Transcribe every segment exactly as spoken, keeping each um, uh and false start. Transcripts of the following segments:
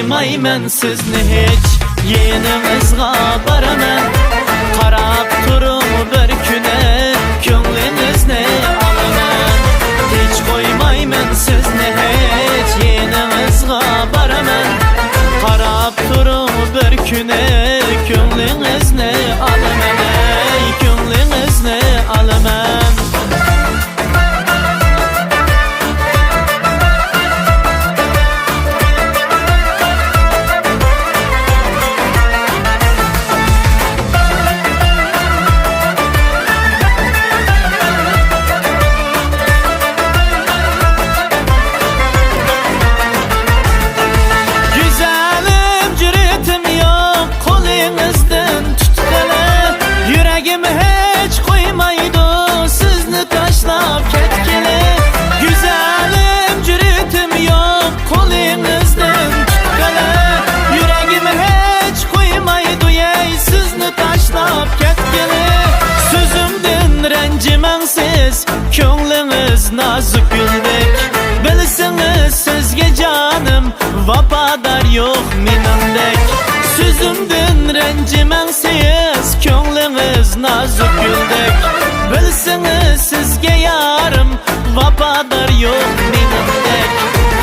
قويمايمەن سىزنى ھېچ، يېنىڭىزغا بارىمەن. قاراپ تۇرۇڭ بىر كۈنى، كۆڭلىڭىزنى ئالىمەن. ھېچ قويمايمەن سىزنى ھېچ، يېنىڭىزغا بارىمەن. قاراپ تۇرۇڭ بىر كۈنى، كۆڭلىڭىزنى ئالىمەن، ئەي، كۆڭلىڭىزنى ئالىمەن. گۈزەلىم، جۈرئىتىم يوق، قولىڭىزدىن تۇتقىلى. يۈرىكىم ھېچ قويمايدۇ سىزنى تاشلاپ كەتكىلى. گۈزەلىم، جۈرئىتىم يوق، قولىڭىزدىن تۇتقىلى. يۈرىكىم ھېچ قويمايدۇ، ئەي، سىزنى تاشلاپ كەتكىلى. سۆزۈمدىن رەنجىمەڭ سىز، كۆڭلىڭىز نازۇك گۈلدەك. بىلسىڭىز سىزگە جانىم، ۋاپادار يوق مېنىڭدەك. سۆزۈمدىن رەنجىمەڭ سىز، كۆڭلىڭىز نازۇك گۈلدەك. بىلسىڭىز سىزگە يارىم، ۋاپادار يوق مېنىڭدەك.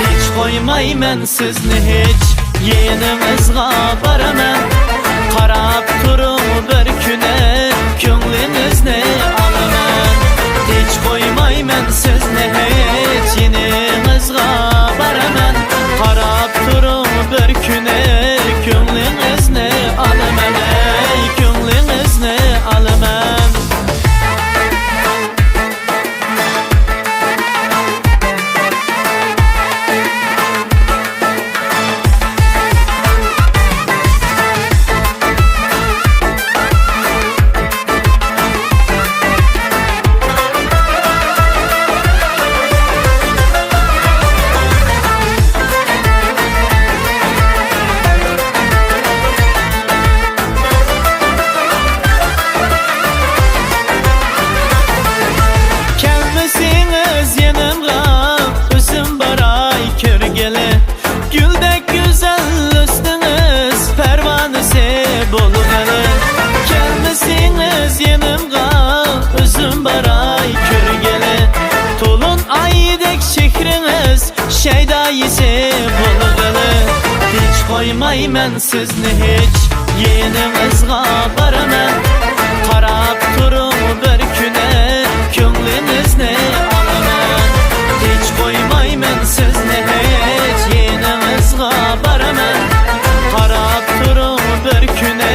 ھېچ قويمايمەن سىزنى ھېچ، يېنىڭىزغا بارىمەن. قاراپ تۇرۇڭ بىر كۈنى، كۆڭلىڭىزنى ئالىمەن. ھېچ قويمايمەن سىزنى ھېچ، يېنىڭىزغا بارىمەن. قاراپ تۇرۇڭ بىر كۈنى، كۆڭلىڭىزنى ئالىمەن، ئەي، كۆڭلىڭىزنى ئالىمەن. كەلمىسىڭىز يېنىمغا، ئۆزۈم باراي كۆرگىلى. گۈلدەك گۈزەل ھۆسنىڭىز پەرۋانىسى بولغىلى. كەلمىسىڭىز يېنىمغا، ئۆزۈم باراي كۆرگىلى. تولۇن ئايدەك چېھرىڭىز شەيدا يېشى بولغىلى. ھېچ قويمايمەن سىزنى ھېچ، يېنىڭىزغا بارىمەن. قاراپ تۇرۇڭ بىر كۈنى، كۆڭلىڭىزنى ئالىمەن. ھېچ قويمايمەن سىزنى ھېچ، يېنىڭىزغا بارىمەن. قاراپ تۇرۇڭ بىر كۈنى،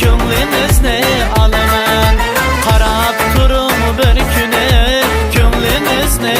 كۆڭلىڭىزنى ئالىمەن. قاراپ تۇرۇڭ بىر كۈنى، كۆڭلىڭىزنى